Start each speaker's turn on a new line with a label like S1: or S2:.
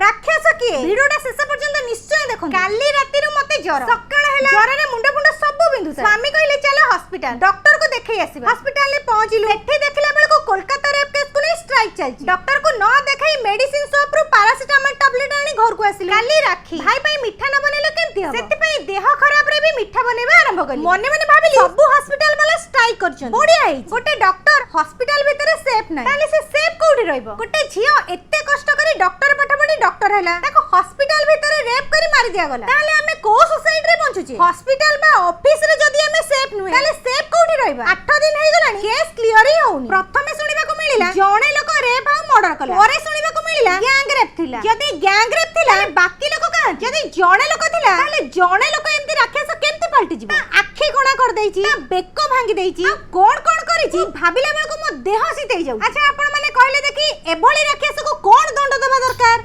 S1: ରାକ୍ଷସ କିଏ? ଭିଡିଓଟା ଶେଷ ପର୍ଯ୍ୟନ୍ତ ନିଶ୍ଚୟ ଦେଖନ୍ତୁ। କାଲି ରାତିରୁ ମତେ ଜ୍ୱର, ସକାଳ ହେଲା ଜ୍ୱରରେ ମୁଣ୍ଡ ଫୁଣ୍ଡ ସବୁ ବିନ୍ଧୁଥାଏ। ସ୍ୱାମୀ କହିଲେ, ଚାଲ ହସ୍ପିଟାଲ, ଡକ୍ଟରକୁ ଦେଖେଇ ଆସିବା। ହସ୍ପିଟାଲରେ ପହଞ୍ଚିଲୁ, ସେଠି ଦେଖିଲା ବେଳକୁ କୋଲକାତା ରେପ୍ କେସକୁ ନେଇ ଷ୍ଟ୍ରାଇକ୍ ଚାଲିଛି। ଡକ୍ଟରକୁ ନ ଦେଖାଇ ମେଡିସିନ ସପ୍ ରୁ ପାରାସିଟାମଲ ଟାବଲେଟ ଆଣି ଘରକୁ ଆସିଲୁ। କାଲି ରାକ୍ଷୀ, ଭାଇ ପାଇଁ ମିଠା ନ ବନେଇଲେ କେମିତି ହବ? ସେଥିପାଇଁ ଦେହ ଖରାପରେ ବି ମିଠା ବନେଇବା ଆରମ୍ଭ କଲି। ମନେ ମନେ ଭାବିଲି, ସବୁ ହସ୍ପିଟାଲ ବାଲା ଷ୍ଟ୍ରାଇକ୍ କରିଛନ୍ତି, ବଢିଆ ହେଇଛି। ଗୋଟେ ଡକ୍ଟର ହସ୍ପିଟାଲ ଭିତରେ ସେଫ୍ ନାହିଁ, ତାହେଲେ ସେ ସେଫ୍ କୋଉଠି ରହିବ? ଗୋଟେ ଝିଅ ଏତେ କଷ୍ଟ କରି ଡକ୍ଟର ପାଠ ପଢି ଡକ୍ଟର ହେଲା, ତାକୁ ହସ୍ପିଟାଲ ଭିତରେ ରେପ୍ କରି ମାରି ଦିଆଗଲା। ତାହେଲେ ଆମେ କୋଉ ସୋସାଇଟିରେ ବଞ୍ଚୁଛେ? ହସ୍ପିଟାଲ ବା ଅଫିସରେ ଯଦି ଆମେ ସେଫ୍ ନୁହେଁ, ତାହେଲେ ସେଫ୍ କୋଉଠି ରହିବା? 8 ଦିନ ହେଇଗଲାଣି, କେସ୍ କ୍ଲିୟର ହିଁ ହଉନି। ପ୍ରଥମେ ଶୁଣିବାକୁ ମିଳିଲା ଜଣେ ଲୋକ ରେପ୍ ଆଉ ମର୍ଡର କଲା, ପରେ ଶୁଣିବାକୁ ମିଳିଲା ଗ୍ୟାଙ୍ଗ ରେପ୍ ଥିଲା। ଯଦି ଗ୍ୟାଙ୍ଗ ରେପ୍ ଥିଲା, ତାହେଲେ ବାକି ଲୋକ କାହାନ୍ତି? ଯଦି ଜଣେ ଲୋକ ଥିଲା, ତାହେଲେ ଜଣେ ଲୋକ ଏମିତି ରାକ୍ଷସ କେମିତି ପାଲଟିଯିବ? ତା ଆଖି କଣା କରିଦେଇଛି, ତା ବେକ ଭାଙ୍ଗି ଦେଇଛି, ଆଉ କଣ କଣ କରିଛି, ଭାବିଲା ବେଳକୁ ମୋ ଦେହ ଶୀତେଇ ଯାଉଛି। ଆଚ୍ଛା, ଆପଣ ମାନେ କହିଲେ ଦେଖି, ଏଭଳି ରାକ୍ଷସକୁ କଣ ଦଣ୍ଡ ଦେବା ଦରକାର?